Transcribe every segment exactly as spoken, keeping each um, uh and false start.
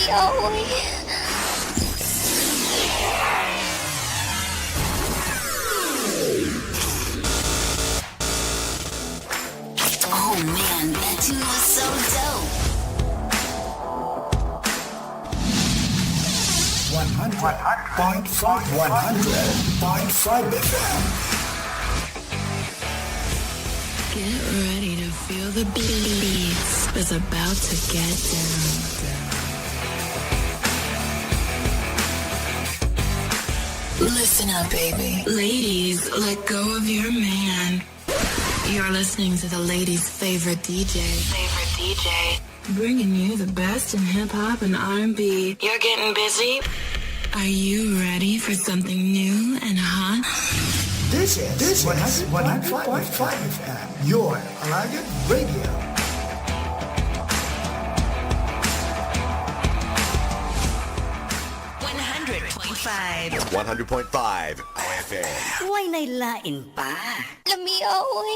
Yaoi. Oh man, that tune was so dope. One hundred point five, one hundred point five F M. Get ready to feel the beats. It's about to get down. Listen up, baby. Ladies, let go of your man. You're listening to the ladies' favorite D J. Favorite D J. Bringing you the best in hip hop and R and B. You're getting busy? Are you ready for something new and hot? This is, this is one hundred point five F M, your Alagad Radio. One hundred point five. One hundred point five F M. Way nay lain pa. Lami, oy.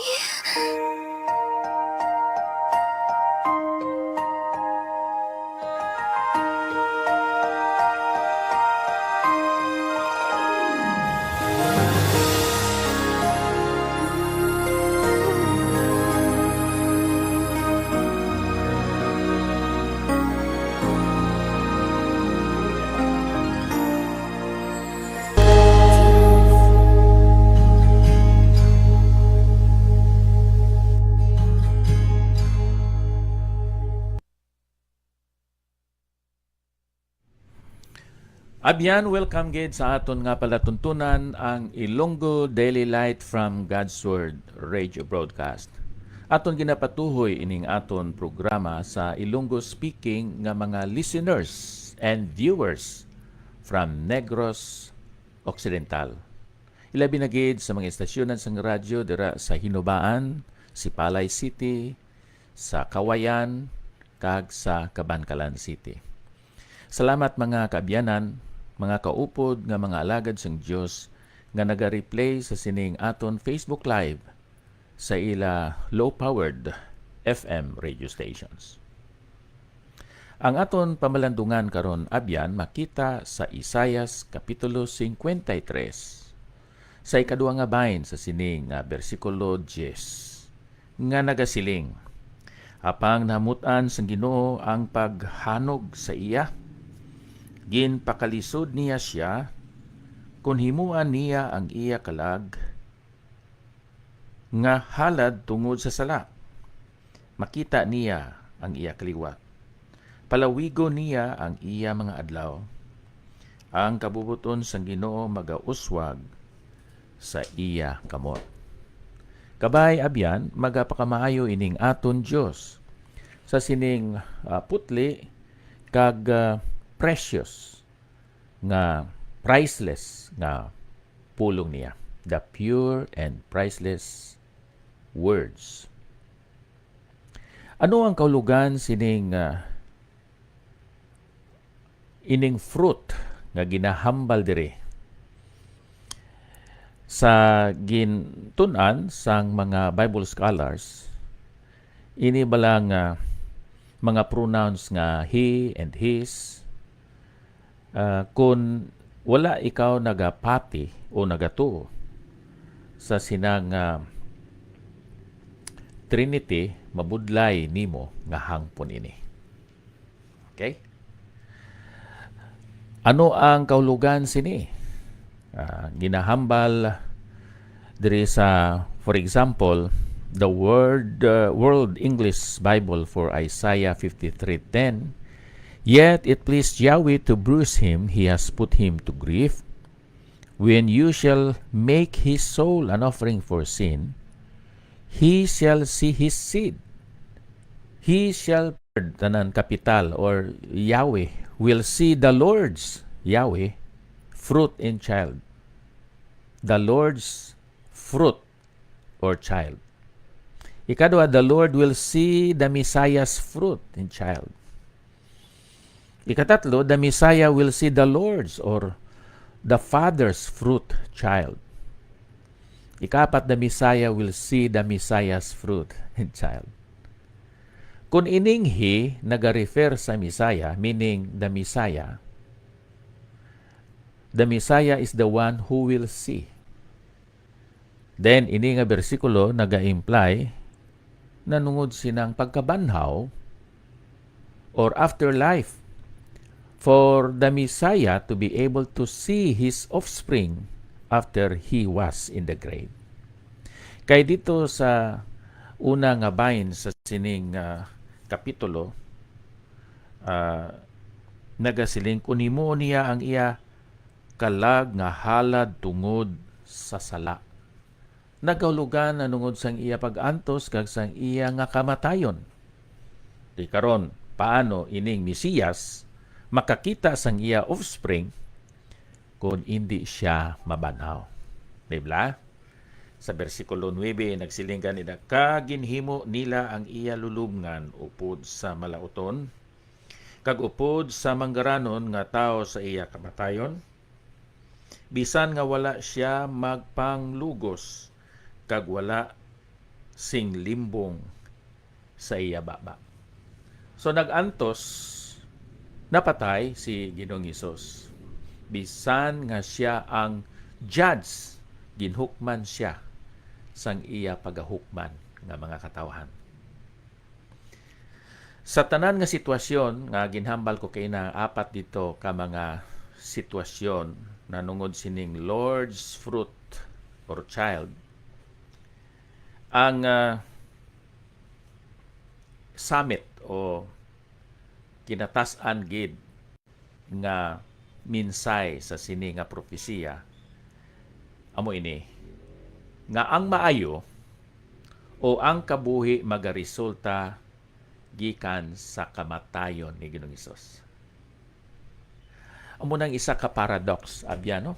Abyan, welcome gid sa aton nga palatuntunan, ang Ilonggo Daily Light from God's Word radio broadcast. Aton ginapatuhoy ining aton programa sa Ilonggo speaking nga mga listeners and viewers from Negros Occidental. Ilabi na gid sa mga estasyonan sang radyo dira sa Hinubaan, Sipalay City, sa Cauayan, kag sa Kabankalan City. Salamat, mga kaabyanan, mga kaupod nga mga alagad sang Dios nga naga-replay sa sining aton Facebook Live sa ila low-powered F M radio stations. Ang aton pamalandungan karon, abyan, makita sa Isaias Kapitulo cincuenta y tres, sa ikadua nga bahin sa sini nga bersikulo diyes, nga nagasiling, "Apang nahamut-an sang Ginoo ang paghanog sa iya, ginpakalisod niya sia, kon himuan niya ang iya kalag nga halad tungod sa sala. Makita niya ang iya kaliwat. Palawigon niya ang iya mga adlaw. Ang kabubot-on sang Ginoo magauswag sa iya kamot." Kabay, abyan, magapakamaayo ining aton Dios sa sining, ah, putli kag, ah, precious nga, priceless nga pulong niya, the pure and priceless words. Ano ang kahulogan sining, ah, ining fruit nga ginahambal diri? Sa gintun-an sang mga Bible scholars, ini bala nga mga pronouns nga he and his, ah, kun wala ikaw nagapati o nagatuo sa sinang, ah, Trinity, mabudlay nimo nga hangpon ini. Okay? Ano ang kahulogan sini? Ah, ginahambal diri sa, for example, the Word, uh, World English Bible for Isaiah fifty-three ten, "Yet it pleased Yahweh to bruise him, he has put him to grief. When you shall make his soul an offering for sin, he shall see his seed. He shall," tanan kapital, or Yahweh, "will see the Lord's," Yahweh, "fruit in child." The Lord's fruit or child. Ikadua, the Lord will see the Messiah's fruit in child. Ikatatlo, the Messiah will see the Lord's or the Father's fruit child. Ikapat, the Messiah will see the Messiah's fruit in child. Kung ining he nagarefer sa Messiah, meaning the Messiah, the Messiah is the one who will see. Then, ini nga bersikulo naga-imply na nungod sinang pagkabanhaw or afterlife for the Messiah to be able to see his offspring after he was in the grave. Kay dito sa una nga bahin sa sining, ah, kapitulo, ah, nagasiling, "Kung himuon niya ang iya kalag nga halad tungod sa sala." Nagahulugan na tungod sang iya pag-antos kag sang iya nga kamatayon. Di karon, paano ining Mesiyas makakita sang iya offspring kon indi sia mabanhaw? Di bala? Sa bersikulo nuebe, nagsiling gani na, "Kag ginhimo nila ang iya lulubngan upod sa malauton, kag upod sa manggaranon nga tawo sa iya kamatayon, bisan nga wala sia magpanglugos, kag wala sing limbong sa iya baba." So, nag-antos, napatay si Ginoong Hesus. Bisan nga sia ang judge, ginhukman sia sang iya pagahukman nga mga katawhan. Sa tanan nga sitwasyon nga ginhambal ko kaina, apat dito ka mga sitwasyon na nungod sining Lord's fruit or child, ang, ah, summit o kinatas-an gid nga minsay sa sini nga propesiya amo ini, nga ang maayo o ang kabuhi magaresulta gikan sa kamatayon ni Ginoong Hesus. Amo nang isa ka paradox, abyan, no?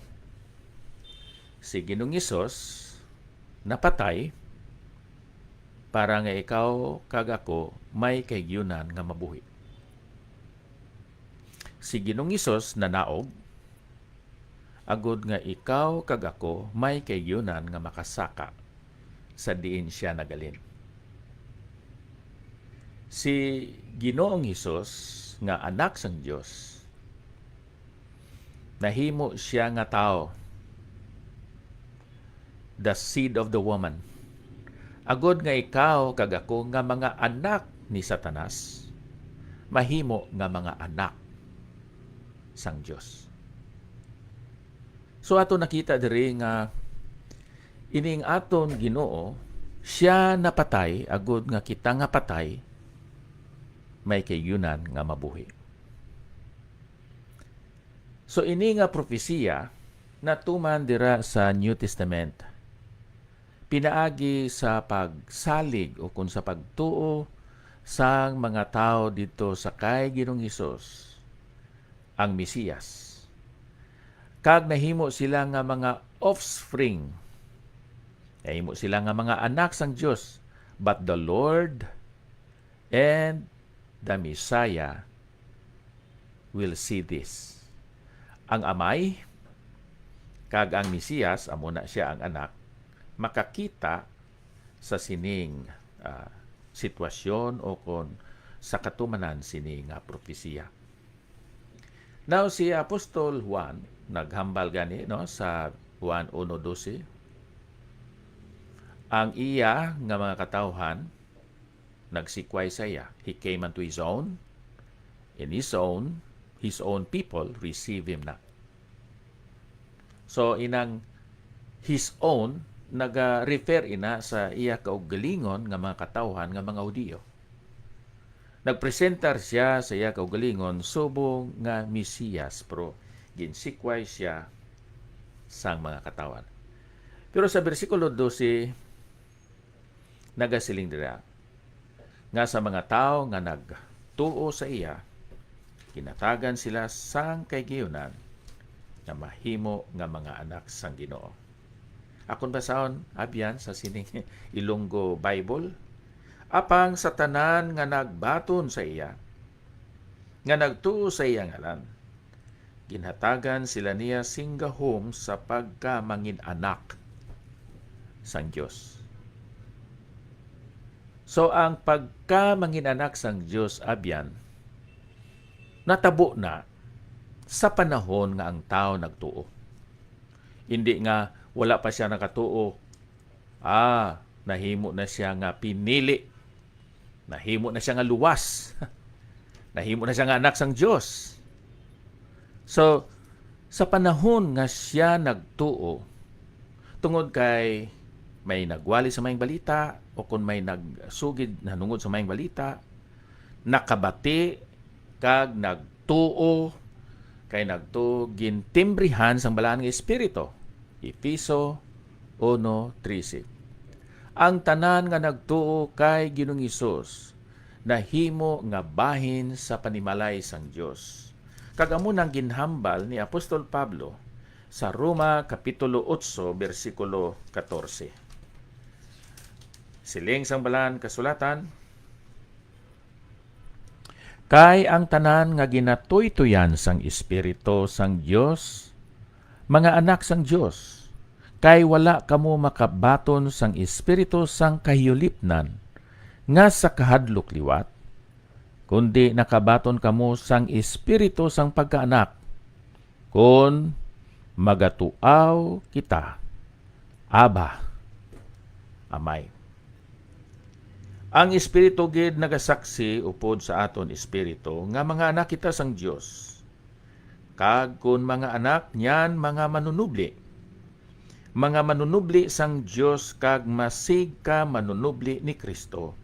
Si Ginoong Hesus napatay para nga ikaw kag ako may kahigayonan nga mabuhi. Si Ginoong Hesus nanaog agod nga ikaw kag ako may kahigayonan nga makasaka sa diin sia nagalin. Si Ginoong Hesus nga Anak sang Dios, nahimo sia nga tawo, the seed of the woman, agod nga ikaw kag ako nga mga anak ni Satanas mahimo nga mga anak sang Dios. So, ato nakita diri nga ining aton Ginoo, sia napatay agod nga kita nga patay may kahigayonan nga mabuhi. So, ini nga propesiya natuman dira sa New Testament pinaagi sa pagsalig o kon sa pagtuo sang mga tawo didto sa kay Ginoong Hesus, ang Mesiyas. Kag nahimo sila nga mga offspring. Nahimo sila nga mga anak sang Dios. But the Lord and the Messiah will see this. Ang Amay kag ang Mesiyas, amo na sia ang Anak, makakita sa sining, ah, sitwasyon o kon sa katumanan sini nga propesiya. Now, si Apostol Juan naghambal gani, no, sa Juan uno doce, ang iya nga mga katawhan nagsikway sa iya. He came unto his own, and his own, his own people receive him not. So, inang his own, naga-refer ina sa iya kaugalingon nga mga katawhan nga mga Hudiyo. Nagpresentar sia sa iya kaugalingon subong nga Mesiyas, pero ginsikway sia sang mga katawhan. Pero sa bersikulo doce, nagasiling dira nga sa mga tawo nga nagtuo sa iya, ginhatagan sila sang kahigayonan nga mahimo nga mga anak sang Ginoo. Akon basahon, abyan, sa sining Ilonggo Bible, "Apang sa tanan nga nagbaton sa iya, nga nagtuo sa iya ngalan, ginhatagan sila niya sing gahom sa pagkamangin-anak sang Dios." So, ang pagkamangin-anak sang Dios, abyan, natabo na sa panahon nga ang tawo nagtuo. Hindi nga wala pa siya nakatuo, ah, nahimo na siya nga pinili. Nahimo na siya nga luwas. Nahimo na siya nga anak sang Dios. So, sa panahon nga siya nagtuo, tungod kay may nagwali sa Maayong Balita, o kon may nagsugid nahanungod sa Maayong Balita, nakabati kag nagtuo, kay nagtuo gintimbrihan sang Balaan nga Espiritu. Efeso uno trese. Ang tanan nga nagtuo kay Ginoong Hesus nahimo nga bahin sa panimalay sang Dios. Kag amo nang ginhambal ni Apostol Pablo sa Roma Kapitulo otso, bersikulo katorse. Siling sang Balaan Kasulatan, "Kay ang tanan nga ginatuytoyan sang Espiritu sang Dios, mga anak sang Dios, kay wala kamo makabaton sang espiritu sang kahiyulipnan nga sa kahadlok liwat, kundi nakabaton kamo sang espiritu sang pagkaanak, kon magatuaw kita, 'Abba, Amay.'" Ang Espiritu gid nagasaksi upod sa aton espiritu nga mga anak kita sang Dios. Kag kon mga anak, niyan mga manunubli. Mga manunubli sang Dios kag masig ka manunubli ni Cristo.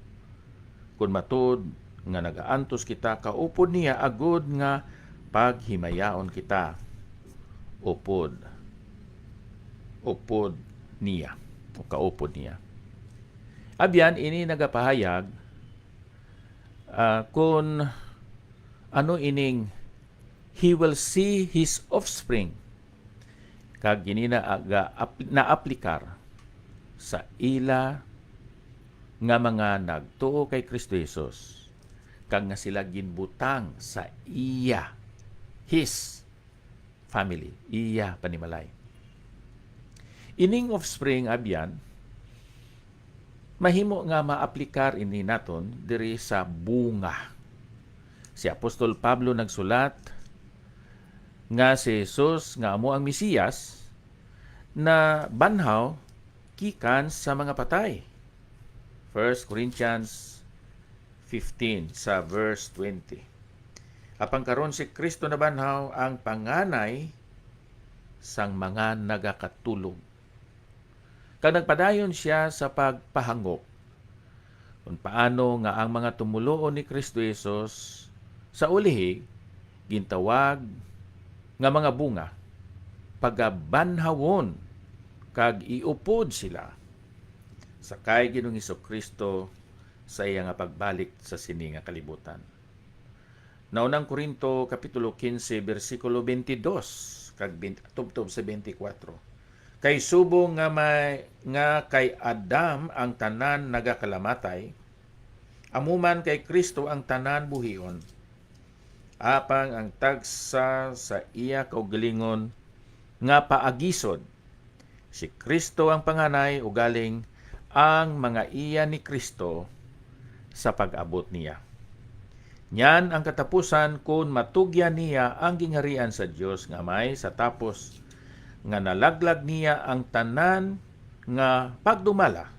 Kon matuod nga nagaantos kita kaupod niya agod nga paghimayaon kita upod, upod niya, o kaupod niya. Abyan, ini nagapahayag, ah, kun ano ining "He will see his offspring." Kag ginina aga ap-, naaplikar sa ila nga mga nagtuo kay Cristo Jesus, kag nga sila ginbutang sa iya, his family, iya panimalay. Ining offspring, abyan, mahimo nga maaplikar ini naton diri sa bunga. Si Apostol Pablo nagsulat nga si Jesus nga amo ang Mesiyas nabanhaw gikan sa mga patay. First Corinthians fifteen sa verse twenty. Apan karon si Cristo nabanhaw, ang panganay sang mga nagakatulog. Kag nagpadayon sia sa pagpahangop kon paano nga ang mga tumoluo ni Cristo Jesus sa ulihi gintawag nga mga bunga, pagabanhawon kag iupod sila sa kay Ginoong Jesu-Cristo sa iya nga pagbalik sa sini nga kalibutan. Naunang Corinto, Kapitulo quince, bersikulo twenty-dos kag twenty, tubtob sa twenty-four. Kay subong nga may, nga kay Adam ang tanan nagakalamatay, amo man kay Cristo ang tanan buhion. Apang ang tagsa sa iya kaugalingon nga paagisod, si Cristo ang panganay, ugaling ang mga iya ni Cristo sa pag-abot niya. Niyan ang katapusan, kon matugyan niya ang gingharian sa Dios nga Amay, sa tapos nga nalaglag niya ang tanan nga pagdumala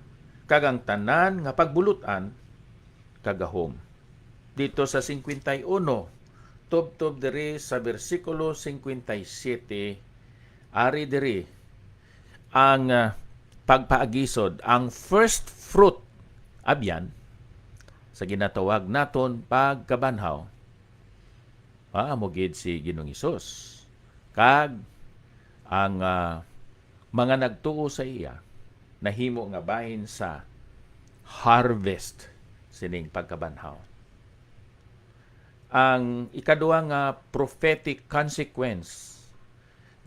kag ang tanan nga pagbulut-an kagahom. Dito sa cincuenta y uno, tubtob diri sa bersikulo cincuenta y siete, ari diri ang, ah, pagpaagisod, ang first fruit, abyan, sa ginatawag naton pagkabanhaw. Ah, amo gid si Ginoong Hesus. Kag ang, ah, mga nagtuo sa iya nahimo nga bahin sa harvest sining pagkabanhaw. Ang ikaduha nga prophetic consequence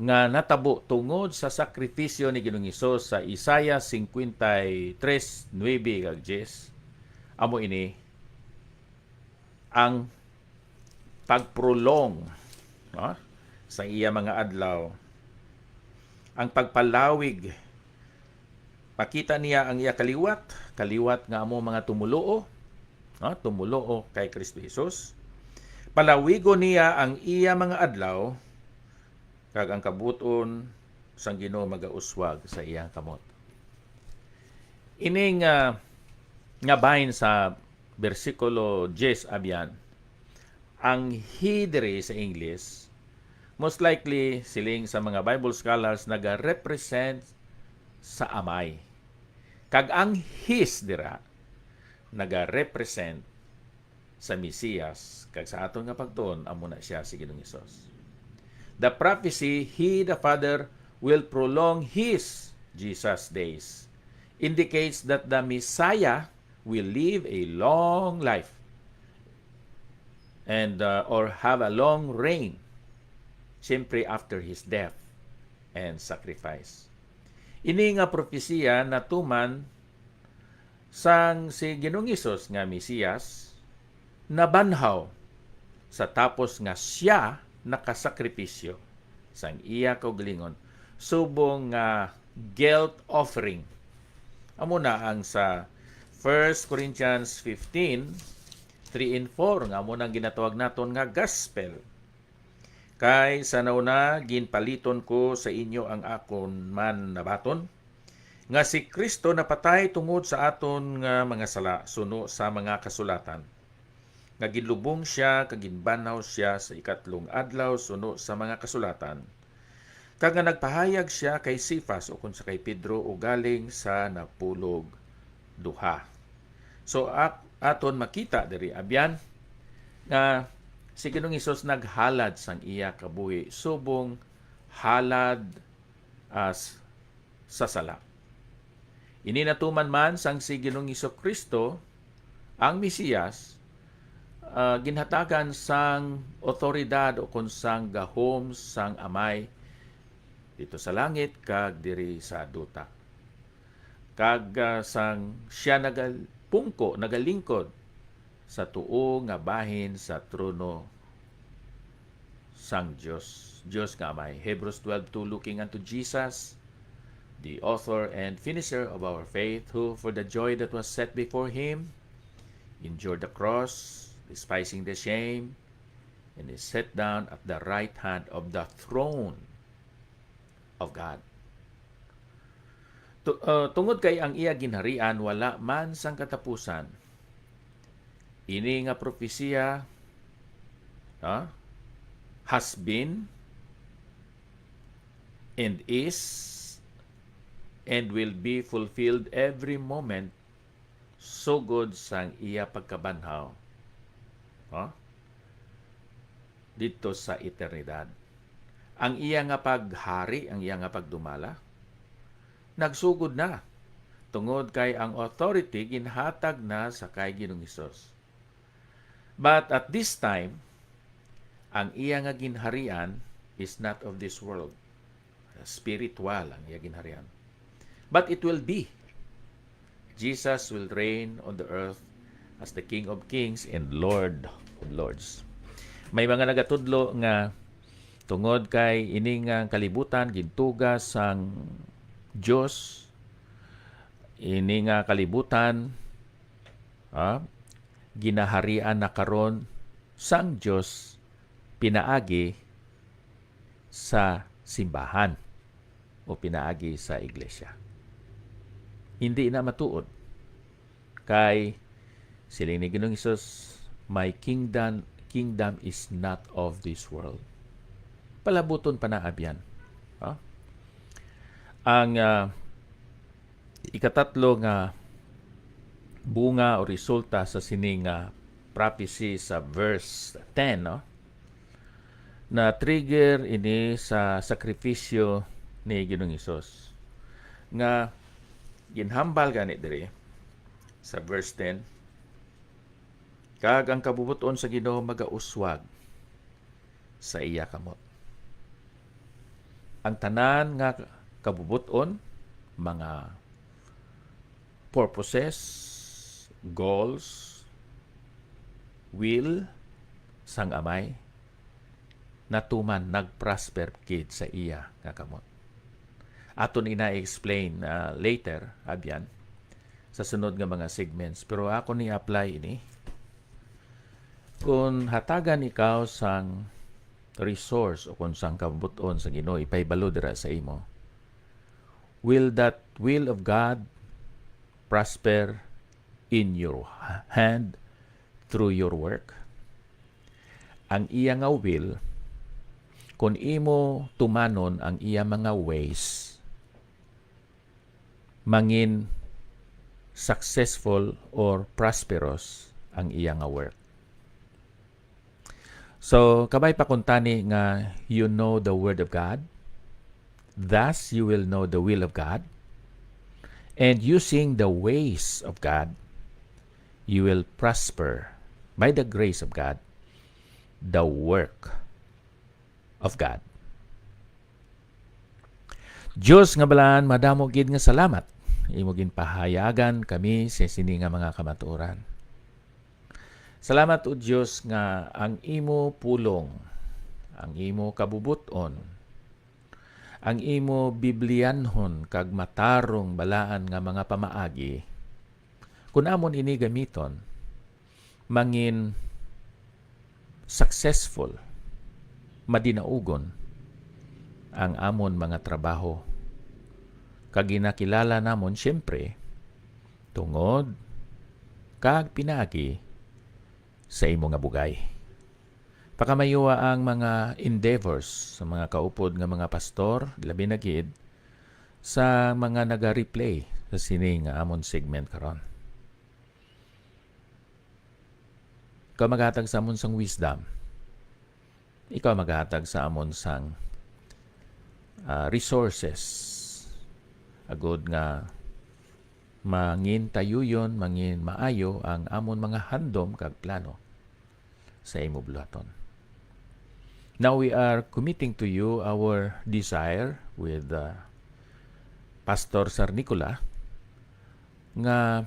nga natabo tungod sa sakripisyo ni Ginoong Hesus sa Isaiah cincuenta y tres, nuebe kag diyes, amo ini ang pagprolong, no, sa iya mga adlaw, ang pagpalawig Pakita niya ang iya kaliwat, kaliwat nga amo mga tumuluo, ha, tumuluo kay Kristo Jesus. Palawigon niya ang iya mga adlaw, kag ang kabuton sang Ginoo magauswag sa iyang kamot. Ining, ah, nga bahin sa bersikulo diyes, abyan, ang he diri sa English, most likely, siling sa mga Bible scholars, naga-represent sa Amay. Kag ang his dira, naga-represent sa Mesiyas, kag sa aton nga pagtuon, amo na siya si Ginoong Hesus. The prophecy, "He, the Father, will prolong his," Jesus, "days," indicates that the Messiah will live a long life and, uh, or have a long reign, siyempre after his death and sacrifice. Ini nga propesiya natuman sang si Ginoong Hesus nga Mesiyas nabanhaw sa tapos nga sia nakasakripisyo sang iya kaugalingon subong nga guilt offering. Amo na ang sa First Corinthians fifteen, three and four, nga amo nang ginatawag naton nga gospel. Kay sa nauna, ginpaliton ko sa inyo ang akon man nabaton, nga si Cristo napatay tungod sa aton nga mga sala suno sa mga kasulatan, nga ginlubong sia kag ginbanhaw sia sa ikatlong adlaw suno sa mga kasulatan, kag nga nagpahayag sia kay Cephas ukon sa kay Pedro ugaling sa napulog duha. So, at-, aton makita diri, abyan, nga si Ginoong Hesus naghalad sang iya kabuhi subong halad as sa sala. Ini natuman man sang si Ginoong Hesus-Kristo, ang Mesiyas, ah, ginhatagan sang awtoridad ukon sang gahom sang Amay dito sa langit kag diri sa duta. Kag, ah, sang siya nagapungko, nagalingkod sa tuo nga bahin sa trono sang Dios, Dios nga Amay. Hebrews twelve two, looking unto Jesus, the author and finisher of our faith, who for the joy that was set before him endured the cross, despising the shame, and is set down at the right hand of the throne of God. Tu-, uh, tungod kay ang iya ginharian wala man sang katapusan, ini nga propesiya, ah, has been, and is, and will be fulfilled every moment sugod sang iya pagkabanhaw, ha? Didto sa eternidad. Ang iya nga paghari, ang iya nga pagdumala, nagsugod na, tungod kay ang authority ginhatag na sa kay Ginoong Hesus. But at this time, ang iya nga ginharian is not of this world. Spiritual ang iya ginharian. But it will be. Jesus will reign on the earth as the King of Kings and Lord of Lords. May mga nagatudlo nga tungod kay ini nga kalibutan gintuga sang Dios, ini nga kalibutan, ah, ginaharian na karon sang Dios pinaagi sa simbahan o pinaagi sa iglesia. Hindi na matuod. Kay siling ni Ginoong Hesus, "My kingdom, kingdom is not of this world." Palabuton pa na, abyan. Ha? Ang, ah, ikatatlo nga bunga o resulta sa sini nga prophecy sa verse ten, no? Na-trigger ini sa sakripisyo ni Ginoong Hesus, nga ginhambal gani diri sa verse ten, "Kag ang kabubot-on sa Ginoo magauswag sa iya kamot." Ang tanan nga kabubot-on, mga purposes, goals, will sang Amay, natuman, nagprosper gid sa iya nga kamot. aton ina i-explain, ah, later, abyan, sa sunod nga mga segments. Pero ako ni apply ini. Kung hatagan ikaw sang resource o kung sang kabubot-on sa Ginoo, ipahibalo dira sa imo, will that will of God prosper in your hand through your work? Ang iya nga will, kung imo tumanon ang iya mga ways, mangin successful or prosperous ang iya nga work. So, kabay pa kuntani nga you know the word of God, thus you will know the will of God, and using the ways of God, you will prosper by the grace of God, the work of God. Dios nga balaan, madamo gid nga salamat. Imo ginpahayagan kami sa sini nga mga kamatuoran. Salamat, O Dios, nga ang imo pulong, ang imo kabubot-on, ang imo biblianhon kag matarong balaan nga mga pamaagi, kun amon ini gamiton, mangin successful, madinaugon ang amon mga trabaho. Kag ginakilala namon, siyempre, tungod kag pinaagi sa imo nga bugay. Pakamayoa ang mga endeavors sa mga kaupod nga mga pastor, labi na gid sa mga naga-replay sa sini nga amon segment karon. Ikaw maghatag sa amon sang wisdom. Ikaw maghatag sa amon sang, ah, resources. Agod nga mangin tayuyon, mangin maayo ang amon mga handom kag plano sa imo buluhaton. Now we are committing to you our desire with, uh, Pastor Sir Nicola nga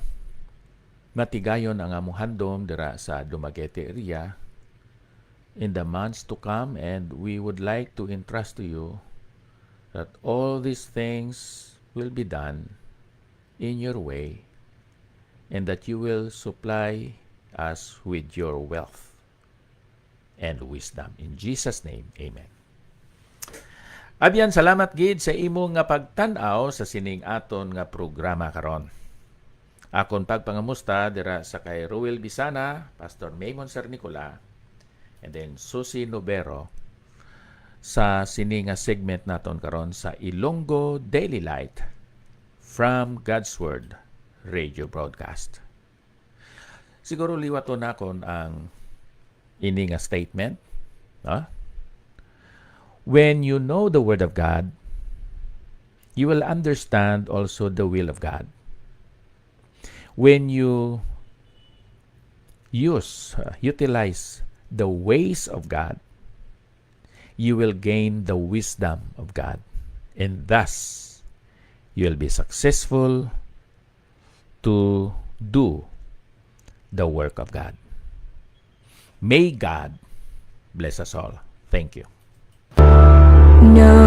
matigayon ang among handom dira sa Dumaguete area in the months to come, and we would like to entrust to you that all these things will be done in your way, and that you will supply us with your wealth and wisdom. In Jesus' name, amen. Abyan, salamat gid sa imo nga pagtan-aw sa sining aton nga programa karon. Akon pagpangamusta dira sa kay Ruel Bisana, Pastor Maymon Sir Nicola, and then Susie Nobero sa sini nga segment naton karon sa Ilonggo Daily Light from God's Word Radio Broadcast. Siguro liwaton nakon ang ini nga statement, no? When you know the Word of God, you will understand also the will of God. When you use, uh, utilize the ways of God, you will gain the wisdom of God. And thus, you will be successful to do the work of God. May God bless us all. Thank you. No